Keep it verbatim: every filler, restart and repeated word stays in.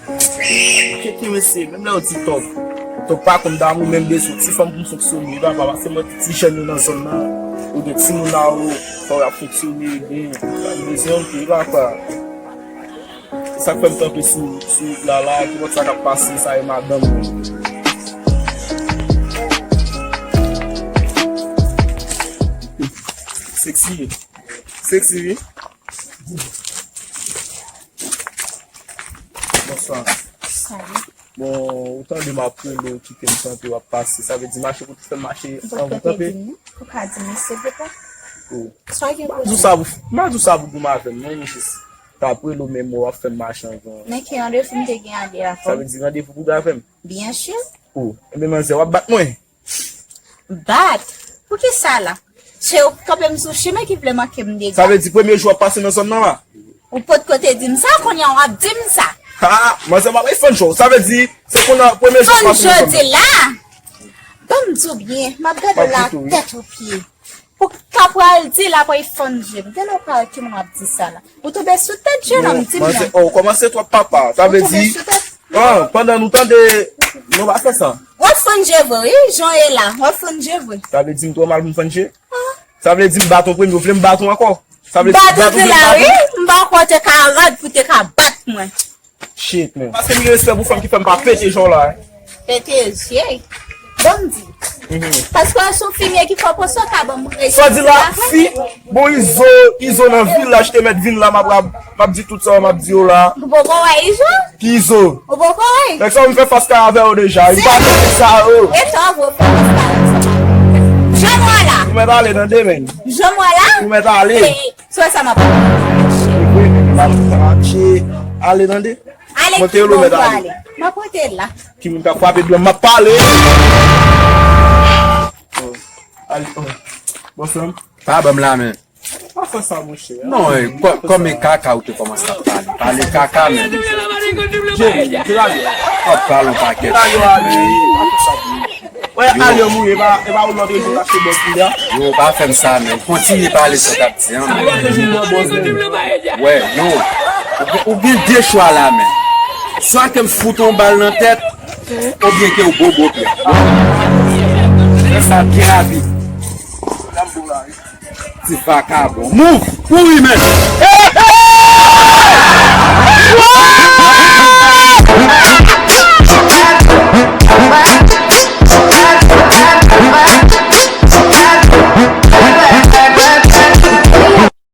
Keke mesye, menm lè yo di tòg, tòg pa konn damou, menm bezwen ti fanm pou m fonksyone, papa, paske mwen ti jèn yo nan zòn nan, ou gen timoun la yo, fò y ap fonksyone, gen, pa bezwen, ok, papa. Se sa k fè m kanpe sou, sou wout la, la, ki wòt sa k ap pase, sa e madanm mwen. Sexy. Sexy, wi. Bonswa. Salut. Bon, ou tande m ap rele w, kite m kanpe, w ap pase. Sa vle di mache pou fè m mache anvan w kanpe? Ou ka di m, silvouplè? Oh. Sa gen pou di? M ap di w sa pou, m ap di w sa pou goumen avè m, non, m jis t ap rele w, men w ap fè m mache anvan. Men ki randevou m te gen ale avè w? Sa vle di randevou pou w avè m? Byen si. Oh, enben manzè, w ap bat mwen? Bat? Poukisa la? Se ou k kanpe m sou chimen ki vle manke m dega. Sa vle di premye jou w ap pase nan zòn nan la? Ou potko te di m sa, kounye a w ap di m sa. Ha! Manzè, m ap refann cho. Sa vle di, se kounye a premye jou w ap pase nan zòn nan. Fann jodi la. Ban m di w byen, m ap gade w la tèt o pye. Ou ka pral di l apre fann je m. Genlè ou pa wè ki moun w ap di sa la. Ou tonbe sou tèt, jennonm, di m non. Oh, ou kòmanse twòp papa. Sa vle di, pandan nou tande, nou pa fè sa. W ap fann je vre, wi, jan w ye la, w ap fann je vre. Sa vle di m twò mal pou m fann je? Sa vle di m bat w premye, ou vle m bat w ankò? Sa vle di bat w premye, m bat w? Wi, m pa kwè w te ka rad pou te ka bat mwen. Shit, man. Paske m gen respè pou fanm ki fè m pa pete jan w la, hein. Pete je. Ban m di. Paske w se yon fimye ki fò panse w ka ban m respè. Sa w di la, fi, bon, Izo, Izo nan vil la, jete mèt vin la, m ap, m ap di tout sa, m ap di yo la. Ou poko wè Izo? Ki Izo? Ou poko wè? Nèg sa m fè fas kay avè yo deja. Li pa nan sa yo. E sa w vle fè fas kay avè yo? Janm wè la. Ou mèt ale nan demen. Janm wè la. Ou mèt ale. Sou sa m ap pale. Mache, ale tande. Ale, mwen te rele w mèt ale. M ap rete la. Ki moun k ap frape dlo m ap pale. Oh, ale, oh. Bon, frè m. Pa ban m la men. Pa fè sa, monchè. Non, eh, kò-, kòm e kaka ou te kòmanse ap pale. Pale kaka men. Jerry, Jerry. W ap pale yon pakèt. Jerry, ale. Wè, ale w mouri, e pa, e pa ou lòt jou w t ap se bòs li a. Yo, pa fè m sa, men. Kontinye pale sa w t ap di an, men. Ou lòt jou w nan bòs li. Wè, yo. Ou gen, ou gen de chwa la, men. Swa ke m fout yon bal nan tèt, oubyen ke w bobo pye. Fè sa byen rapid. Ti vakabon. Move! Kouri, men!